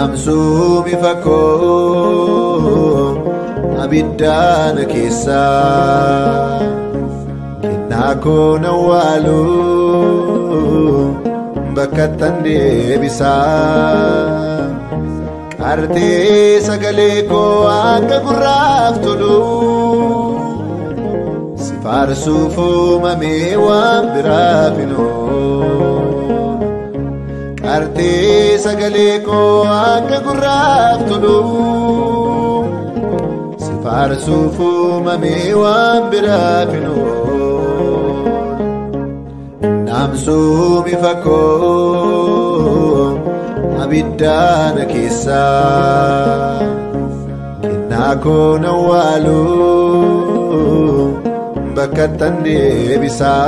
Namsuu bifa koo abiddaan keessa kennaa koo na waalu bakka tan deebisaa. Qartee sagalee koo akka gurraaf tolu si faarsuuf uumamee waan biraaf hin oolu. Qartee sagalee koo akka gurraaf tolu si faarsuuf uumamee waan biraaf hin oolu. Namsuu bifa koo abiddaan keessa kennaa koo na waalu bakka tan deebisaa.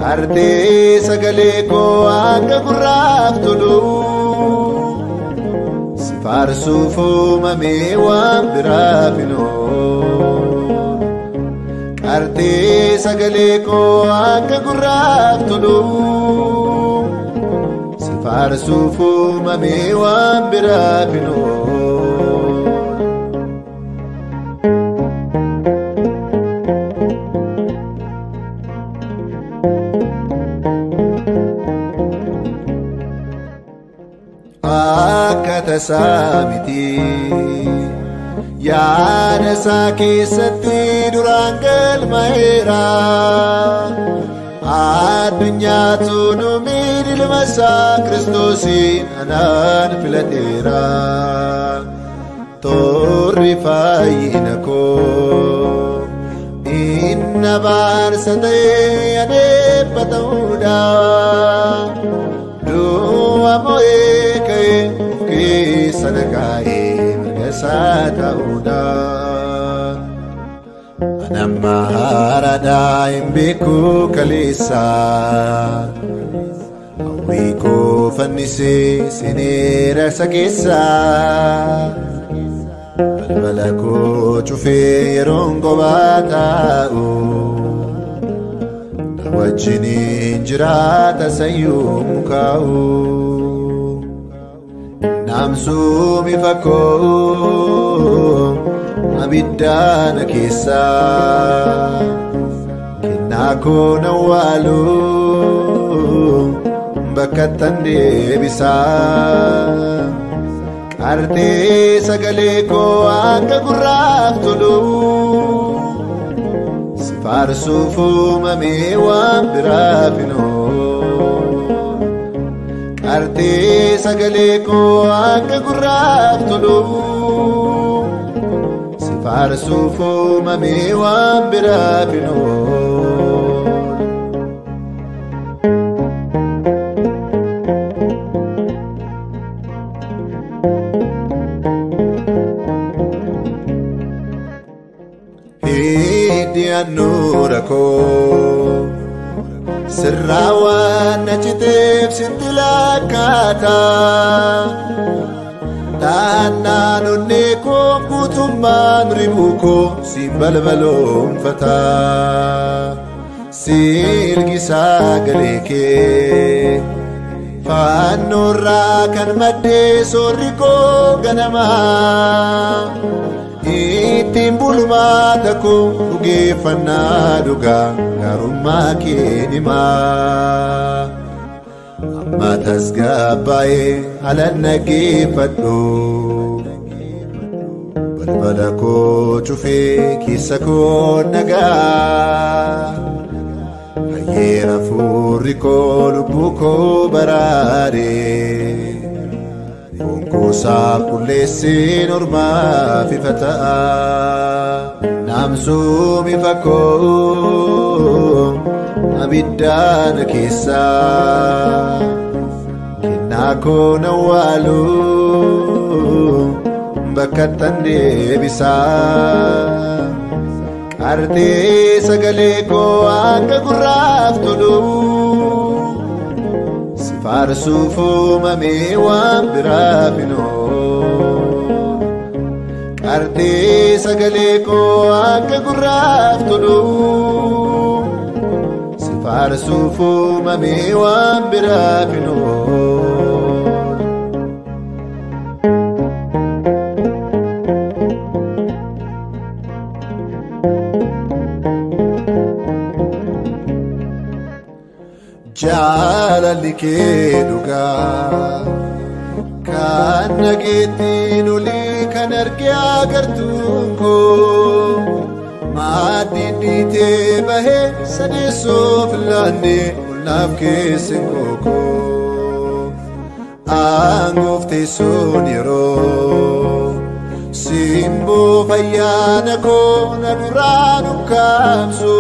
Qartee sagalee koo akka gurraaf tolu si faarsuuf uumamee waan biraaf hin oolu. Qartee sagalee koo akka gurraaf tolu si faarsuuf uumamee waan biraaf hin oolu. Akka tasaa miti yaada isaa keessatti duraan galmaa'eera. Addunyaatu nu miidhilma isaa Kiristoosiin anaan filateera. Toorri fayyina koo inni abaarsa ta'ee adeemba ta'uudha. Du'a moo'ee ka'ee of keessa na kaa'ee mirga isaa ta'uudha. Anamma haaraadhaa hin beeku kaleessa. Hawwii koo fannisee seeneera isa keessa. Balbala koo cufee yeroon kophaa taa'u. Na wajjiniin jiraata sayyuu mukaa'u. Namsuu bifa koo abiddaan keessa kennaa koo na waalu bakka tan deebisaa. Qartee sagalee koo akka gurraaf tolu si faarsuuf uumamee waan biraaf hin oolu. Qartee sagalee koo akka gurraaf tolu si faarsuuf uumamee waan biraaf hin oolu. Hiddi handhuura koo sirraa waan na citeef sitti lakkaata. Taannaan onnee koo guutummaan ribuu koo siin balbaloonfata. Silgi sagalee kee fannoorraa kan maddee soorri koo ganamaa. Ittiin bulmaata koo dhugeeffannaa dhugaa gaarummaa kee himaa. Amma tasgabbaa'ee haala dhaggeeffadhu. Balbala koo cufee keessa koo nagaa. Fayyeera fuurri koo lubbuu koo baraare. Foon koosaaf qulleesseen ormaaf ifa ta'a. Namsuu bifa koo abiddaan keessa kennaa koo na waalu bakka tan deebisaa. Qartee sagalee koo akka gurraaf tolu si faarsuuf uumamee waan biraaf hin oolu. Qartee sagalee koo akka gurraaf tolu si faarsuuf uumamee waan biraaf hin oolu. Jaalalli kee dhugaa kan nageettiin olii kan arge agartuun koo maaddiin dhiitee bahee sadeessoo filaannee olnaaf keessin kookoo aangoof teessoon yeroo simboo fayyaana koo na duraa nukkaamsu.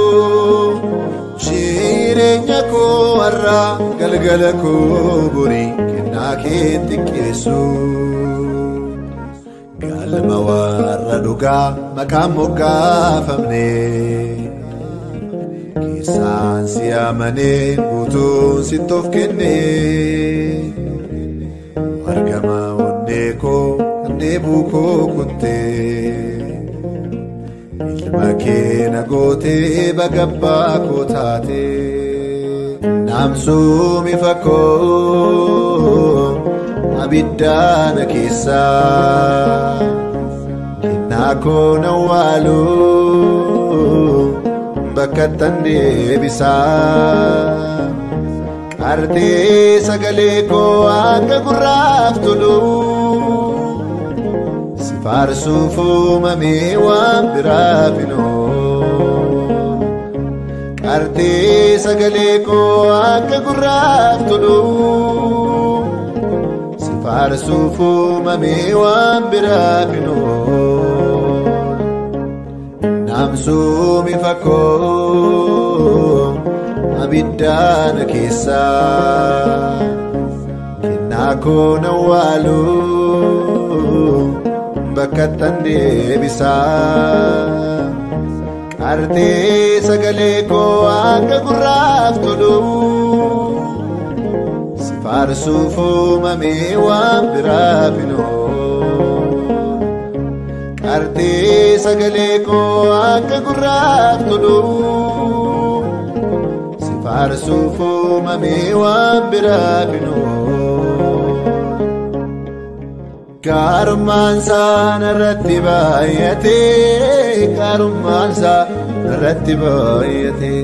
Jireenya koo har'a galgala koo borii kennaa kee xiqqeessu. Galma warra dhugaa maqaan moggaafamne keessaan si amanee guutuun sitti of kenne. Argama onnee koo kan dheebuu koo kuttee. Ilma kee na gootee bagabbaa koo taatee. Naamsuun ifa koo abiddaa na keessaa kennaa koo na waaluu bakka tan deebisaa. Qartee sagalee koo akka gurraaf tolu. Faarsuuf uumamee waan biraaf hin oolu. Qartee sagalee koo akka gurraaf tolu. Si faarsuuf uumamee waan biraaf hin oolu. Naamsuun ifa koo abiddaa na keessaa kennaa koo na waaluu. Bakka tan deebisaa. Qartee sagalee koo akka gurraaf tolu. Si faarsuuf uumamee waan biraaf hin oolu. Qartee sagalee koo akka gurraaf tolu. Si faarsuuf uumamee waan biraaf hin oolu. Gaarummaan isaa narratti baay'atee, gaarummaan isaa narratti baay'atee,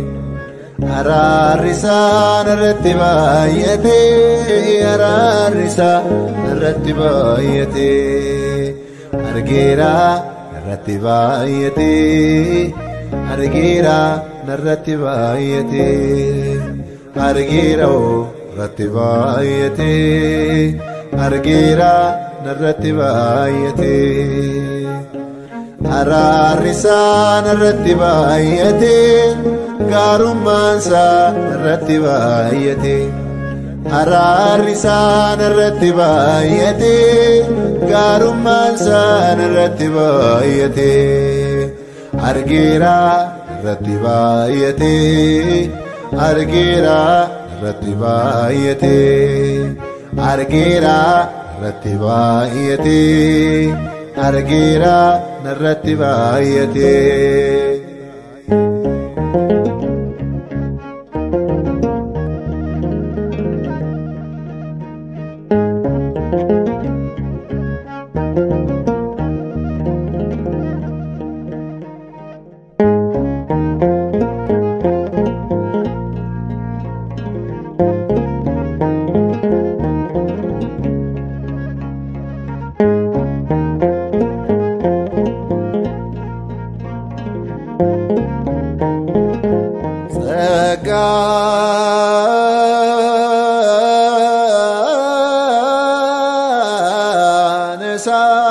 araarri isaa narratti baay'atee, araarri isaa narratti baay'atee, argeera narratti baay'atee, argeera narratti baay'atee, argeera narratti baay'atee, argeera narratti baay'atee. Araarri isaa narratti baay'atee, gaarummaan isaa narratti baay'atee. Araarri isaa narratti baay'atee, gaarummaan isaa narratti baay'atee. Argeera narratti baay'atee, argeera narratti baay'atee, argeera narratti baay'atee, argeera narratti baay'atee.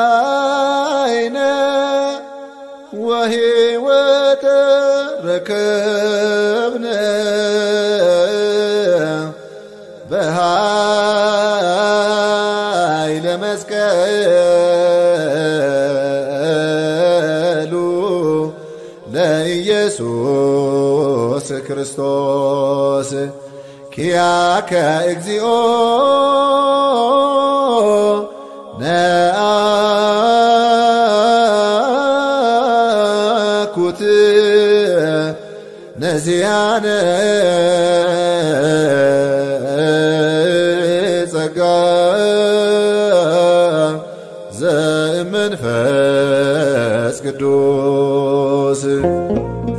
ነሳይነ ወሕይወተ ረከብነ በኃይለ መስቀሉ ለኢየሱስ ክርስቶስ ኪያከ እግዚኦ ነአኩት ነዚያነ ጸጋ ዘእመንፈስ ቅዱስ። Kiristoos.